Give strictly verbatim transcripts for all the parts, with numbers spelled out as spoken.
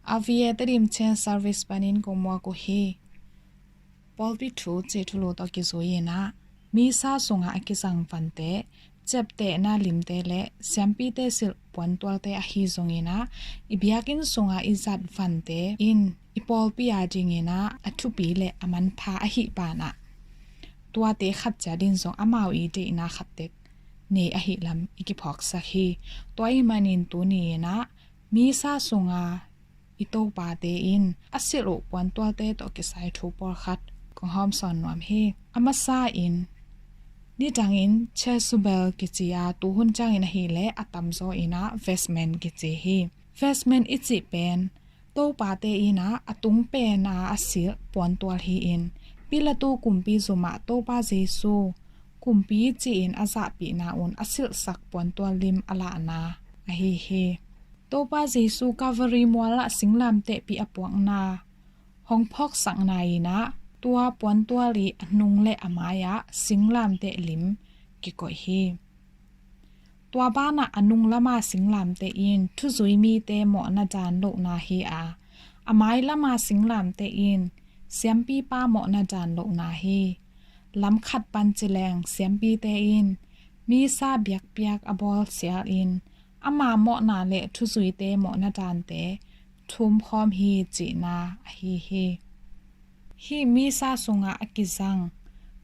Avia Tedim Chain Service panin kong muak uh hi. Pawlpi thu cih thulu tawh kizui inah, Misa sungah a kizang vante, ciaptehna limte le siampite silh puantualte ahi zong inah, i biakinn sungah i zat vante in i pawlpi a ding inah a thupi le a manpha ahih banah, tuate khat ciat in zong amau i deihna khat tek nei ahih lam i kiphawksak hi. Tua ahih manin tuni inah Misa sunga i topate in a silh uh puantualte tawh kisai thu pawlkhat kong hawmsawn nuam hi. A masa in, nidangin Chasuble kici a, tuhun ciangin ahih leh a tamzaw inah vestment kici hi. Vestment i cih pen topate inah a tung pen a a silh puantual hi-in, Pilatu kumpi zumah Topa Jesu kumpi ci-in a zahpihna un a silhsak puantual lim a lahna ahi hi. Topa Jesu Calvary mualah singlamtehpih a puakna hong phawksakna inah, tua puantual i a nung le a mai-ah singlamteh lim kikoih hi. Tua banah a nung lama singlamteh in thuzui mite mawhna dan lohna hi a, a mai lama singlamteh in siampipa mawhna dan lohna hi. Lamkhat pan ci leng siampite in Misa biakpiak a bawl sial in, ama mawhna le thuzuite mawhna dante thumkhawm hi cihna ahi hi. Hih Misa sungah a kizang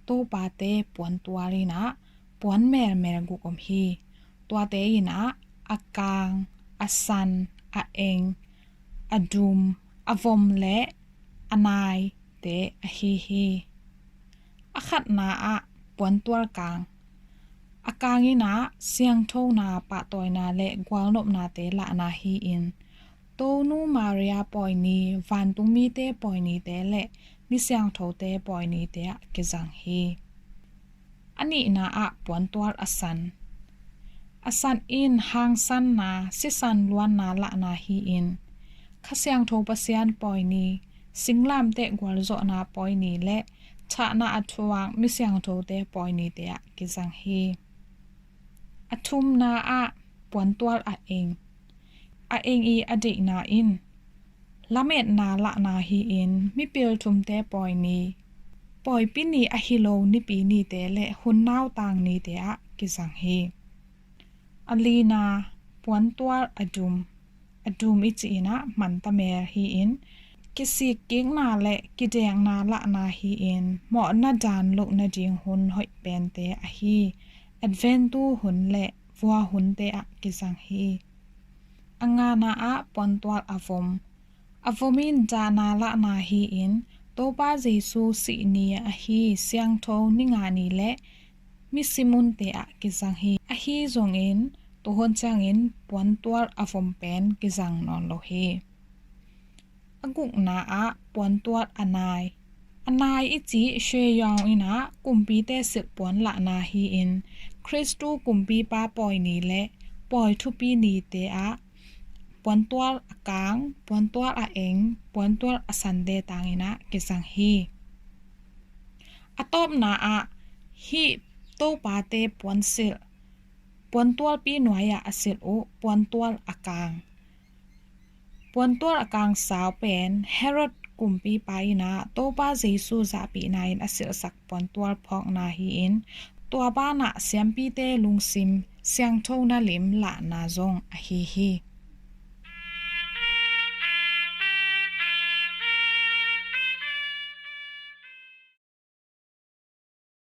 topate puantual inah puan melmel guk om hi. Tuate inah a kang, a san, a eng, a dum, a vom le a naite ahi hi. A khatna ah puantual kang. A kang inah siangthona, pahtawina le gualnopnate lahna hi-in, Tonu Maria pawini, vantungmite pawinite le misiangthote pawinite ah kizang hi. A nihna ah puantual a san. A san in hangsanna, sisan luanna lahna hi-in, Kha Siangtho Pasian pawini, singlamteh gualzawhna pawini le thahna a thuak misiangthote pawinite ah kizang hi. A thumna ah puantual a eng. A eng i a deihna in lametna lahna hi-in, mipil thumte pawini, pawipi ni ahi lo nipi nite le hun nautang nite ah kizang hi. A lina puantual a dum. A dum i cih inah manta mel hi-in, kisik kikna le kidekna lahna hi-in, mawhna dan loh nading hun hoih pente ahi Adventu hun le vua hunte ah kizang hi. A ngana ah puantual a vom. A vom in dahna lahna hi-in, Topa Jesu sih ni ahi Siangtho Ni nga ni le misi munte ah kizang hi. Ahi zongin tuhun ciangin puantual a vom pen kizang nawn lo hi. A gukna ah puantual a nai. A nai i cih Shwe Yaung inah kumpite silh puan lahna hi-in, Khristu kumpipa pawini le pawi thupi nite ah puantual a kang, puantual a eng, puantual a sante tang inah kizang hi. A tawpna ah hih topate puansilh, puantualpi nuai-ah a silh uh puantual a kang. Puantual a kang sau pen Herod kumpipa inah Topa Jesu zahpihna in a silhsak puantual phawkna hi-in, tua banah siampite lungsim siangthona lim lahna zong ahi hi.